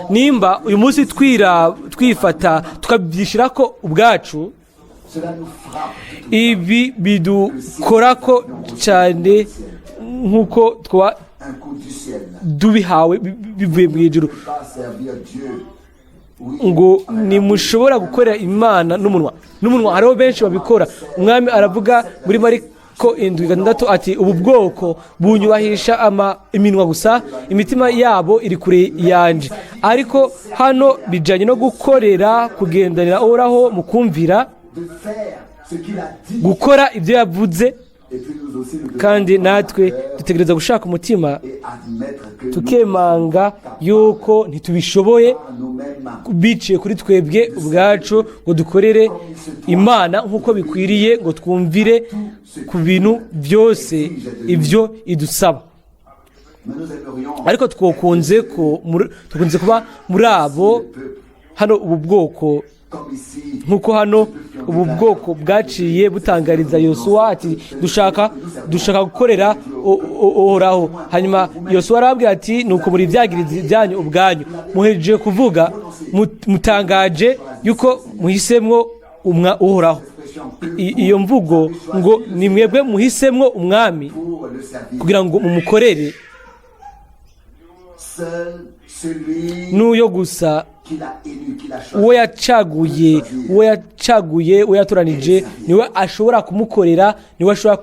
nimba uyu munsi twira twifata tukabyishyira ko ubwacu, Cela nous frappe tout ibi bidukorako cyane nk'uko twa un coup du ciel. dubihawe bivuye mu ijuru. Pas servir Dieu. Oui, Ngo ntimushobora gukorera Imana n'umunwa. N'umunwa hariho benshi babikora. Umwami aravuga muri Mariko 7:6 ati: "Ubu bwoko bunyubahisha iminwa gusa, imitima yabo iri kure yanje." Ariko hano bijyanye no gukorera, kugendanira Uhoraho mu kumvira, de faire ce qu'il a dit. gukora ibyo yavuze. Et puis nous aussi, nous devons Kandi natwe dutegereza gushaka umutima, et admettre que nous, tukemanga yuko ntitubishoboye nous-mêmes, biciye kuri twebwe ubwacu ngo dukorere Imana nk'uko bikwiriye, ngo twumvire ku bintu byose ibyo idusaba. Mais nous aimerions Ariko twokunze ko tukunze kuba muri abo hano ubu bwoko, comme ici, nk'uko hano ubu bwoko bwaciye butangariza Yosuwa ati: Dushaka gukorera Uhoraho." Hanyuma Yosuwa arababwira ati: "Nuko muri ibyagirizi byanyu ubwanyu, muhejeje kuvuga, mutangaje yuko muhisemwo Uhoraho." Iyo mvugo ngo ni mwebwe muhisemwo Umwami pour le servir. kugira ngo mumukorere, Seul celui n'uyo gusa qu'il a élu, qu'il a choisi. Uwo yacaguye, uwo yatoranije, niwe ashobora kumukorera, niwe ashobora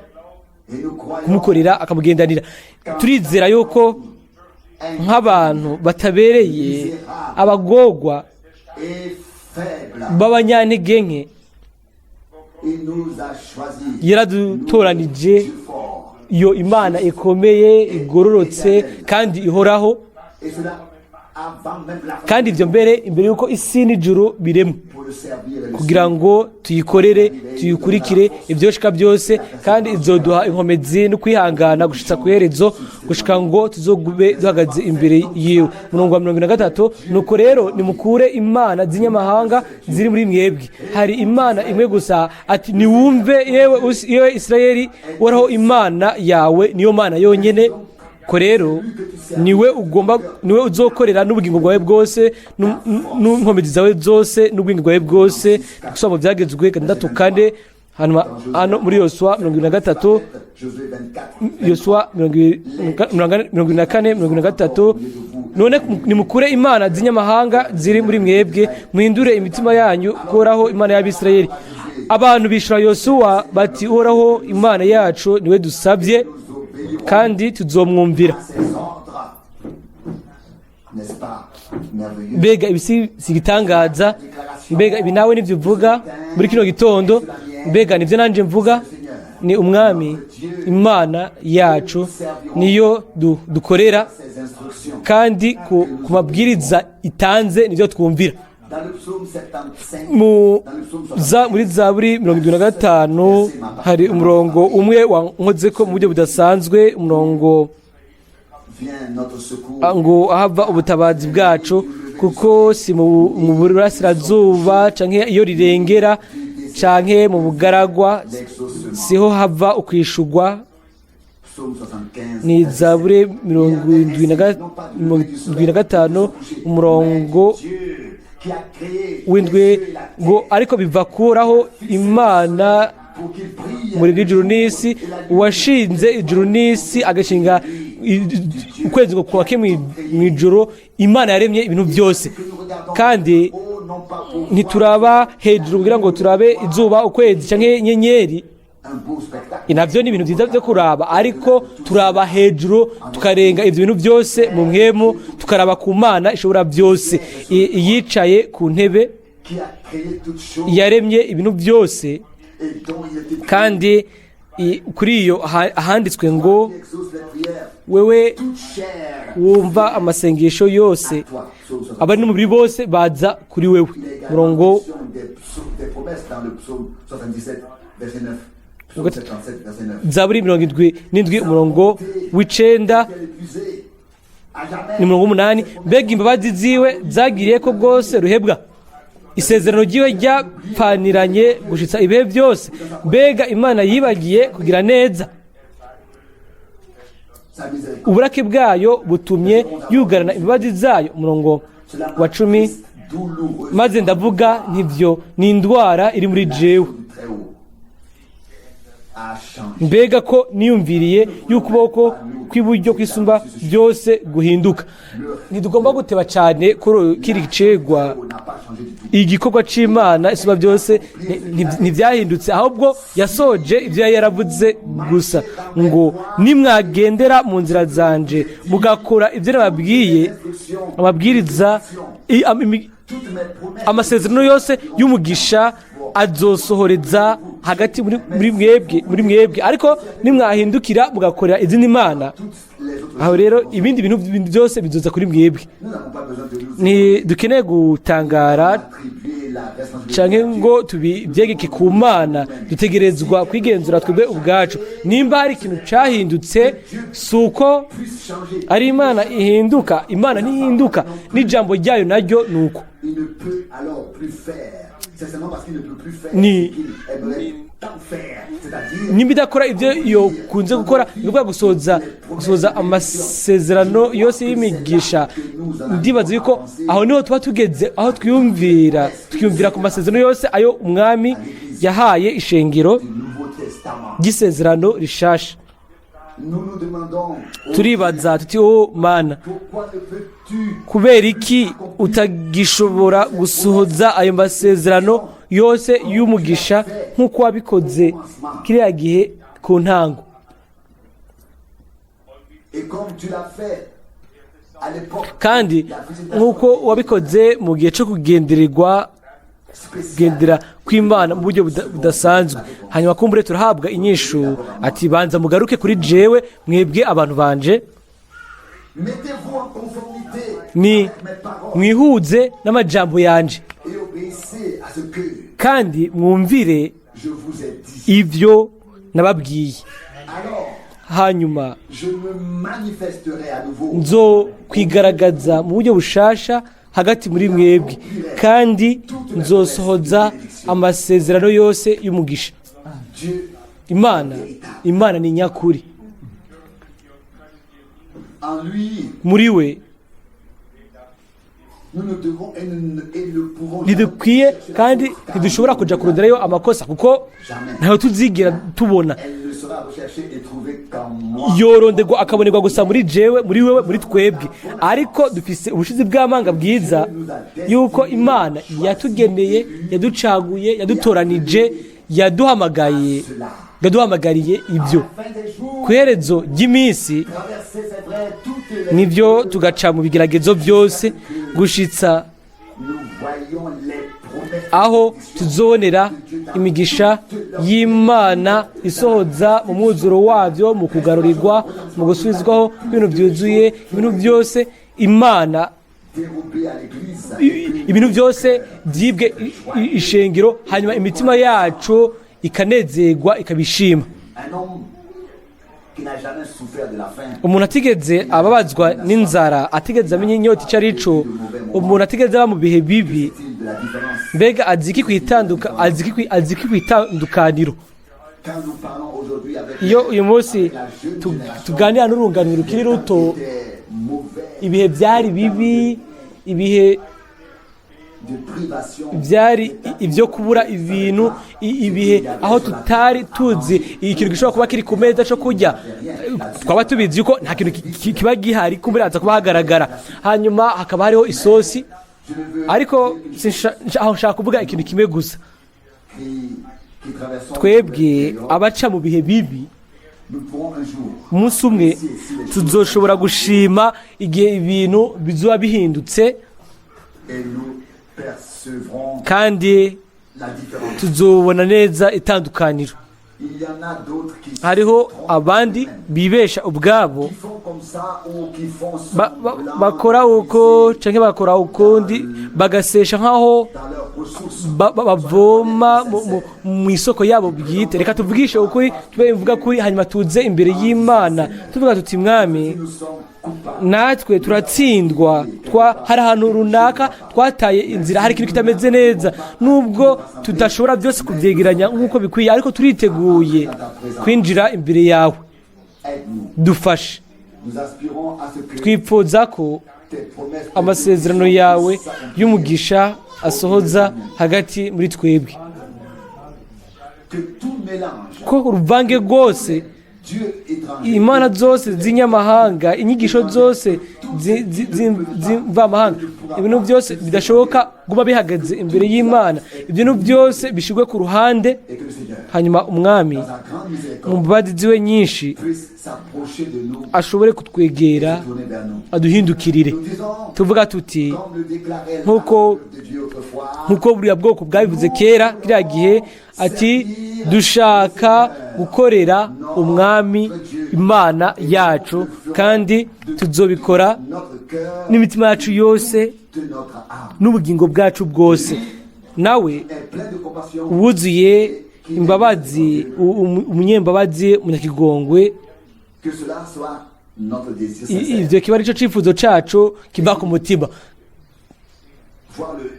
Et nous croyons kumukorera akamugendanira. Turizera yuko nk'abantu batabereye, abagorwa et faible. b'abanyantege nke, Il nous a choisis. yaradutoranije, Dieu fort. iyo Imana ikomeye, igororotse kandi ihoraho. Et cela avant même la Kandi ibyo mbere imbere y'uko isi n'ijuru biremwa, pour le servir et le kugira ngo tuyikorere, tuyikurikire ibyoshika byose. Kandi izoduha inkomezi no kwihangana gushitsa ku iherezo, gushika ngo tuzogube duhagaze imbere yiwe. Umurongo wa 43: "Nuko rero nimukure imana z'inyamahanga ziri muri mwebwe." Hari Imana imwe gusa. Ati: "Niwumve yewe Isirayeli, Uhoraho Imana yawe niyo Mana yonyene. Ko rero niwe ugomba, niwe uzokorera n'ubugingo bwawe bwose, n'inkomezi zawe zose, n'ubwenge bwawe bwose." Gusoma mu Byagezwe 6:4, hanyuma hano muri Yosuwa 23, Josué 24. Yosuwa 24, 23, None nimukure imana z'inyamahanga ziri muri mwebwe, muhindure imitima yanyu kuhoraho Imana y'Abisirayeli. Abantu bishura Yosuwa bati: "Uhoraho Imana yacu niwe dusabye, kandi tuzomwumvira." Ses ordres. N'est-ce pas merveilleux? Mbega ibi si igitangaza? Mbega ibi nawe nibyo uvuga muri kino gitondo? Mbega nibyo nanjye mvuga? Ni Umwami Imana yacu niyo dukorera, Ses instructions. kandi ku mabwiriza itanze nibyo twumvira. Dans le psaume 75, dans le psaume 75, Za muri Zaburi 75 hari umurongo umwe wankoze ko mu buryo budasanzwe, umurongo vient notre secours. ngo ahava ubutabazi bwacu, kuko si mu burasirazuba canke iyo rirengera canke mu bugaragwa, L'exaucement. siho hava ukwishurwa. Psaume 75. Ni Zaburi 75, umurongo Dieu qui a créé w'indwi, ngo ariko biva kuraho Imana pour qu'il brille muri bw'ijuru n'isi, uwashinze ijuru n'isi, agashinga ukwezi ngo kwake mw'ijoro, Imana yaremye ibintu byose. Kandi oh, non pas pour ntituraba hejuru kugira ngo turabe izuba, ukwezi canke inyenyeri. Un beau spectacle. Navyo ni ibintu byiza byo kuraba, ariko turaba hejuru tukarenga ibyo bintu byose mu mpwemu, tukaraba ku Mana ishobora byose, iyicaye ku ntebe, Qui a créé toutes choses yaremye ibintu byose, et dont il est écrit, kandi kuri iyo ahanditswe ngo: qui exauce les prières, "Wewe toute chair wumva amasengesho yose, toi. Psaume 75. abari n'umubiri bose baza kuri wewe." Il est également Murongo question des promesses dans le psaume 77, verset 9. Psaume 77, verset 9. Zaburi 77, umurongo w'icenda Qui est épuisé à jamais. ni umurongo w'umunani: "Mbega imbabazi ziwe zagiriye ko bwose ruhebwa, isezerano ryiwe ryapfaniranye gushitsa ibihe byose. Mbega Imana yibagiye kugira neza? Sa miséricorde. Uburake bwayo butumye yugarana imbabazi zayo." Umurongo Cela wa 10: m'attriste douloureusement. "Maze ndavuga ntibyo ni indwara iri muri jewe. Du Très-Haut a changé. Mbega ko niyumviriye y'ukuboko kw'iburyo kwisumba byose guhinduka." Ntitugomba guteba cyane kuri kiri cegwa. N'a pas changé du tout. Igikorwa c'Imana isumba byose ntibyahindutse, ahubwo yasoje ibyo yari yaravuze gusa ngo: "Nimwagendera mu nzira zanje, mugakora ibyo nababwiye, amabwiriza, Toutes mes promesses amasezerano yose y'umugisha azosohoreza hagati muri mwebwe. Ariko nimwahindukira mugakorera izindi mana, toutes les autres aho rero ibindi bintu byose bizoza kuri mwebwe." Nous n'avons pas besoin de nous Ntidukeneye gutangara attribuer la responsabilité. canke ngo tubibyegeke ku Mana. Dutegerezwa kwigenzura twebwe ubwacu. Nimba hari ikintu cahindutse, si uko Puisse changer. ari Imana ihinduka. Imana ntihinduka, n'ijambo ryayo naryo ni uko. Il ne peut alors plus faire. C'est seulement parce qu'il ne peut plus faire ce qu'il aimerait tant faire. C'est-à-dire Nimba idakora ibyo yokunze gukora, ni ukuvuga gusohoza amasezerano yose y'imigisha. Ndibaza yuko aho niho tuba tugeze, aho twiyumvira ku masezerano yose ayo Umwami yahaye ishengero du Nouveau Testament. ry'isezerano rishasha. Nous nous demandons, oh, Turibaza tuti: "O Mana, pourquoi ne peux-tu kubera iki utagishobora gusohoza ayo masezerano yose y'umugisha nk'uko wabikoze kiriya gihe ku ntango?" Et comme tu l'as fait à l'époque, Kandi la visitation nk'uko wabikoze mu gihe cyo kugendererwa, spéciale kugendera kw'Imana mu buryo budasanzwe?" Hanyuma kumbure turahabwa inyishu ati: "Banza mugaruke kuri jewe, mwebwe abantu banje." Mettez-vous en conformité Ni avec mes paroles mwihuze n'amajambo yanje et obéissez à ce que kandi mwumvire je vous ai dit. ibyo nababwiye. Alors, Hanyuma je me manifesterai à nouveau nzo kwigaragaza mu buryo bushasha hagati muri mwebwe, kandi nzosohoza amasezerano yose y'umugisha. Dieu Imana ni nyakuri. En lui, Muri we nous ne devons et ne pouvons ntidukwiye kandi ntidushobora kujya kuronderayo amakosa, kuko ntayo tuzigera tubona. Elle ne sera recherchée. recherché et trouvé qu'en moi. Yorondegwa akabonerwa gusa muri jewe, muri wewe, muri twebwe. Ariko dufise ubushizi bw'amanga bwiza yuko Imana yatugeneye, yaducaguye, yadutoranije, yaduhamagaye, yaduhamagariye ibyo. Fin des jours, Ku iherezo ry'iminsi, traverser, c'est vrai, toutes les nibyo, tugaca mu bigeragezo byose gushitsa nous voyons les promesses aho tuzobonera imigisha y'Imana isohoza mu mwuzuro wabyo, mu kugarurirwa, mu gusubizwaho ibintu byuzuye, ibintu byose Imana dérobées à l'église. Ibintu byose byibwe ishengero, hanyuma imitima yacu ikanezerwa, ikabishima. Un homme qui n'a jamais souffert de la faim, Umuntu atigeze ababazwa n'inzara, atigeze amenya inyota icyo ari cyo, umuntu atigeze aba mu bihe bibi, de la différence. mbega azi iki ku itandukaniro? Quand nous parlons aujourd'hui avec Iyo uyu munsi tuganira n'urungano rukiri ruto, des mauvais, ibihe byari bibi, ibihe de privation, byari ibyo kubura ibintu, ibihe aho tutari tuzi ikintu gishobora kuba kiri ku meza cyo kurya. Twaba tubizi yuko nta kintu kiba gihari, kumbura haza kuba hagaragara, hanyuma hakaba hariho isosi. Ariko aho nshaka kuvuga ikintu kimwe gusa. Qui traversons Twebwe abaca mu bihe bibi, nous pourrons un jour umunsi umwe tuzoshobora gushima igihe ibintu bizoba bihindutse, et nous percevrons kandi la différence. tuzobona neza itandukaniro. Il y en a d'autres qui se Hariho trompent abandi eux-mêmes, bibesha ubwabo, qui font comme ça ou qui font semblant bakora uko canke bakora ukundi, bagasesha nk'aho dans leurs ressources. Bavoma mu isoko yabo bwite. Reka tuvugishe ukuri, tube imvuga kuri, hanyuma tuze imbere y'Imana tuvuga tuti: "Mwami, Nous sommes coupables. natwe turatsindwa, hari ahantu runaka twataye inzira, hari ikintu kitameze neza. Nubwo tudashobora byose kubyegeranya nk'uko bikwiye, ariko turiteguye kwinjira imbere yawe." Aide-nous. Dufashe. Nous aspirons à ce que Twipfuza ko tes promesses amasezerano yawe y'umugisha asohoza hagati muri twebwe, que tout mélange, ko uruvange rwose, Dieu étranger, imana zose z'inyamahanga, inyigisho zose z'imvamahanga, ibintu byose bidashoboka kuba bihagaze imbere y'Imana, ibintu byose bishyirwe ku ruhande, et que le Seigneur, hanyuma Umwami, dans sa grande miséricorde, mu mbabazi ziwe nyinshi, puisse s'approcher de nous, ashobore kutwegera, tourner vers nous. aduhindukirire. Nous disons, Tuvuga tuti, comme le déclarait le Nk'uko peuple de Dieu autrefois, nk'uko buriya bwoko bwabivuze kera kiriya gihe, ati: "Dushaka gukorera Umwami Imana yacu, kandi tuzobikora notre cœur, n'imitima yacu yose de notre âme, n'ubugingo bwacu bwose." Nawe est plein de compassion, wuzuye imbabazi, umunyembabazi, umunyakigongwe, que cela soit notre désir sincère. Ivyo kiba aricyo cifuzo cacu kiva ku mutima. Voir le,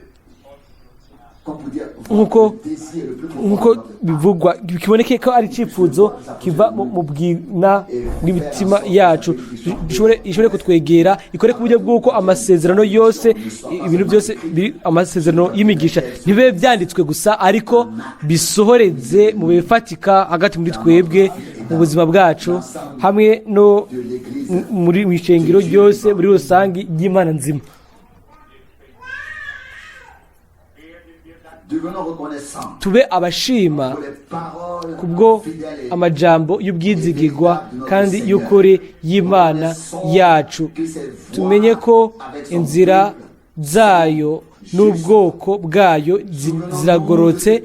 comme pour dire, voir le désir le plus profond Nk'uko de notre âme. bivugwa, kiboneke ko ari icyifuzo kiva mu bwina bw'imitima yacu, ishobore kutwegera, ikore ku buryo bw'uko amasezerano yose, ibintu byose biri amasezerano y'imigisha, ntibibe byanditswe gusa, ariko bisohoreze mu bifatika hagati muri twebwe, mu buzima bwacu, hamwe no de l'église muri mu ishengero ryose muri rusange ry'Imana nzima. Devenons reconnaissants Tube abashima pour les paroles kubwo fidèles et amajambo y'ubwizigirwa kandi y'ukuri y'Imana yacu. Tumenye ko inzira zayo n'ubwoko bwayo ziragororotse.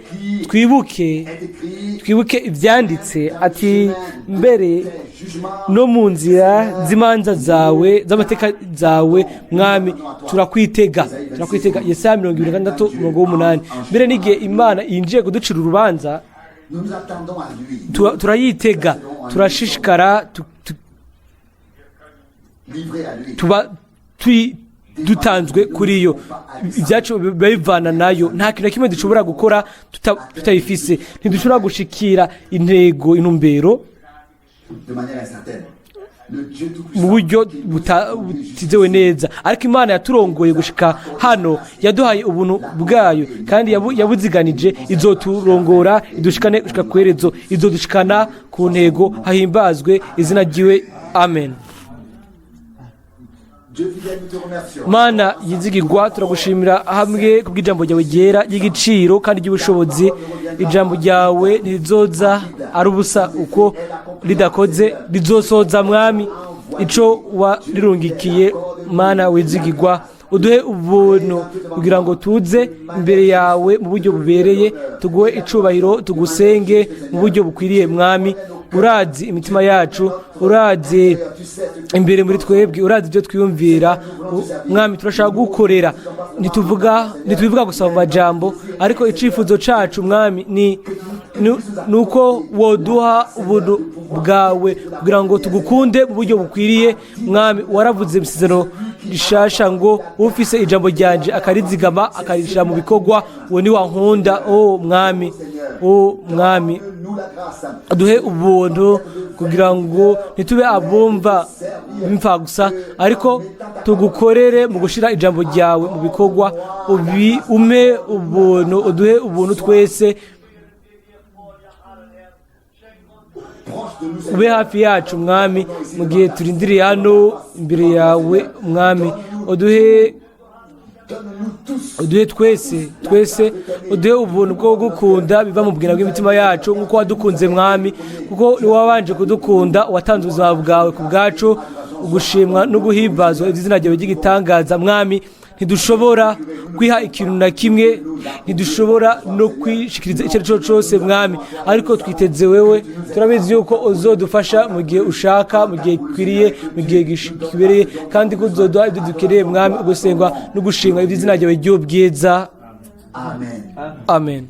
Twibuke, est écrit twibuke ibyanditse ati: "Mbere tes jugements no mu nzira z'imanza zawe, z'amateka zawe, Mwami, turakwitega, turakwitega." Yesaya 26 umurongo w'umunani. Mbere n'igihe Imana yinjiye kuducira urubanza, nous nous attendons à lui, turayitega, turashishikara, livrés à lui. tuba turi dutanzwe kuri yo. Ibyacu biba bivana nayo. Nta kintu na kimwe dushobora gukora tutayifise. Ntidushobora gushikira intego, intumbero De manière incertaine. Le Dieu Tout-Puissant mu buryo qui nous a conduits butizewe neza, ariko Imana yaturongoye gushika hano, yaduhaye ubuntu bwayo kandi yabuziganije. Izoturongora idushikane gushika ku iherezo, izodushikana ku ntego. Hahimbazwe izina ryiwe, amen. Dieu fidèle, nous te remercions. Mana yizigirwa, turagushimira hamwe kubw'ijambo ryawe ryera ry'igiciro kandi ry'ubushobozi. Ijambo ryawe ntirizoza ari ubusa uko ridakoze, rizosoza, Mwami, ico warirungikiye. Mana wizigirwa, uduhe ubuntu kugira ngo tuze imbere yawe mu buryo bubereye, tuguhe icubahiro, tugusenge mu buryo bukwiriye. Mwami, urazi imitima yacu, urazi imbere muri twebwe, urazi ibyo twiyumvira. Mwami, turashaka gukorera, ntituvuga, ntitubivuga gusa mu majambo, ariko icifuzo cacu, Mwami, ni uko woduha ubuntu bwawe kugira ngo tugukunde mu buryo bukwiriye. Mwami, waravuze mu Isezerano Rishasha ngo ufise ijambo ryanje akarizigama akarishira mu bikorwa, uwo ni wankunda. O Mwami, o Mwami, Nous la grâce. duhe ubuntu kugira ngo ntitube abumva bimfa gusa, ariko tugukorere mu gushyira ijambo ryawe mu bikorwa. Ume ubuntu, uduhe ubuntu twese. Proche de nous, Ube hafi yacu, Mwami, mu gihe turindiriye hano imbere yawe. Mwami, uduhe donne-nous tous uduhe twese, twese uduhe ubuntu bwo gukunda biva mu bwina bw'imitima yacu nk'uko wadukunze, Mwami, kuko ni wabanje kudukunda, watanze ubuzima bwawe ku bwacu. Ugushimwa no guhimbazwa izina ryawe ry'igitangaza. Mwami, ntidushobora kwiha ikintu na kimwe, ntidushobora no kwishikiriza icyo ari cyo cyose, Mwami, ariko twiteze wewe. Turabizi yuko uzodufasha mu gihe ushaka, mu gihe gikwiriye, mu gihe kibereye, kandi ko uzoduha ibyo dukeneye. Mwami, ugusengwa no gushimwa iby'izina ryawe ry'ubwiza. Amen. Amen.